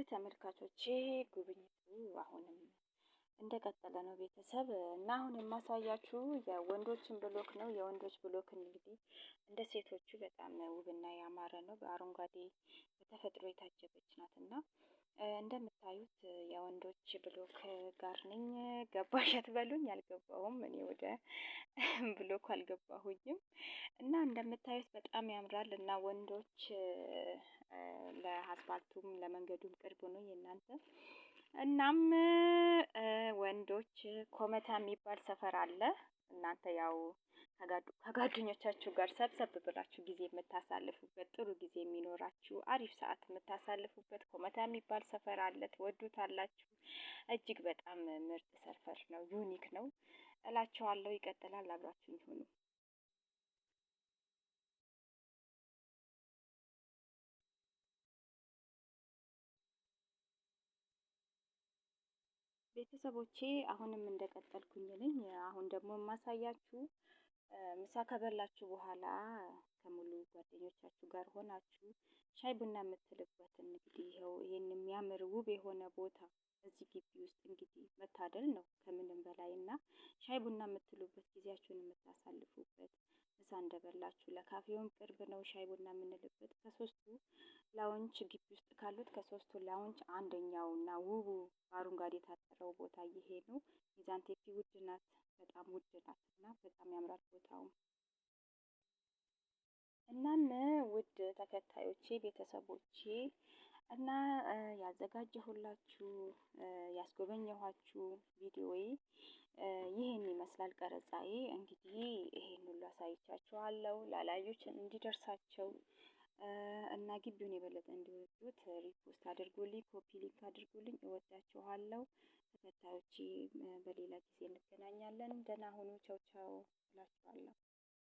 ተመልካቾቼ ጉብኝቱ አሁንም እንደቀጠለ ነው ቤተሰብ። እና አሁን የማሳያችሁ የወንዶችን ብሎክ ነው። የወንዶች ብሎክ እንግዲህ እንደ ሴቶቹ በጣም ውብና ያማረ ነው። በአረንጓዴ በተፈጥሮ የታጀበች ናት እና እንደምታዩት የወንዶች ብሎክ ጋር ነኝ። ገባሽ አትበሉኝ፣ አልገባሁም። እኔ ወደ ብሎኩ አልገባሁኝም። እና እንደምታዩት በጣም ያምራል እና ወንዶች ለአስፋልቱም ለመንገዱም ቅርብ ነው የእናንተ። እናም ወንዶች ኮመታ የሚባል ሰፈር አለ። እናንተ ያው ከጓደኞቻችሁ ጋር ሰብሰብ ብላችሁ ጊዜ የምታሳልፉበት፣ ጥሩ ጊዜ የሚኖራችሁ፣ አሪፍ ሰዓት የምታሳልፉበት ኮመታ የሚባል ሰፈር አለ። ትወዱታላችሁ። እጅግ በጣም ምርጥ ሰፈር ነው፣ unique ነው እላችኋለሁ። ይቀጥላል። አብራችሁ ይሁኑ። ቤተሰቦቼ አሁንም እንደቀጠልኩኝ ነኝ። አሁን ደግሞ የማሳያችሁ ምሳ ከበላችሁ በኋላ ከሙሉ ጓደኞቻችሁ ጋር ሆናችሁ ሻይ ቡና የምትልበት እንግዲህ ይኸው ይሄን የሚያምር ውብ የሆነ ቦታ እዚህ ግቢ ውስጥ እንግዲህ መታደል ነው ከምንም በላይ። እና ሻይ ቡና የምትሉበት፣ ጊዜያችሁን የምታሳልፉበት፣ ምሳ እንደበላችሁ ለካፌውም ቅርብ ነው። ሻይ ቡና የምንልበት ከሶስቱ lounge ግቢ ውስጥ ካሉት ከሶስቱ lounge አንደኛው እና ውቡ በአረንጓዴ የታጠረው ቦታ ይሄ ነው። ሚዛን ቴፒ ውድ ናት፣ በጣም ውድ ናት እና በጣም ያምራል ቦታው። እናም ውድ ተከታዮቼ ቤተሰቦቼ እና ያዘጋጀሁላችሁ ያስጎበኘኋችሁ ቪዲዮዬ ይህን ይመስላል። ቀረጻዬ እንግዲህ ይሄን ሁሉ አሳይቻችኋለሁ። ላላዩች እንዲደርሳቸው እና ግቢውን የበለጠ እንዲወዱት repost አድርጉልኝ፣ copy link አድርጉልኝ። እወዳችኋለሁ ተከታዮቼ። በሌላ ጊዜ እንገናኛለን። ደህና ሁኑ። ቻው ቻው እላችኋለሁ።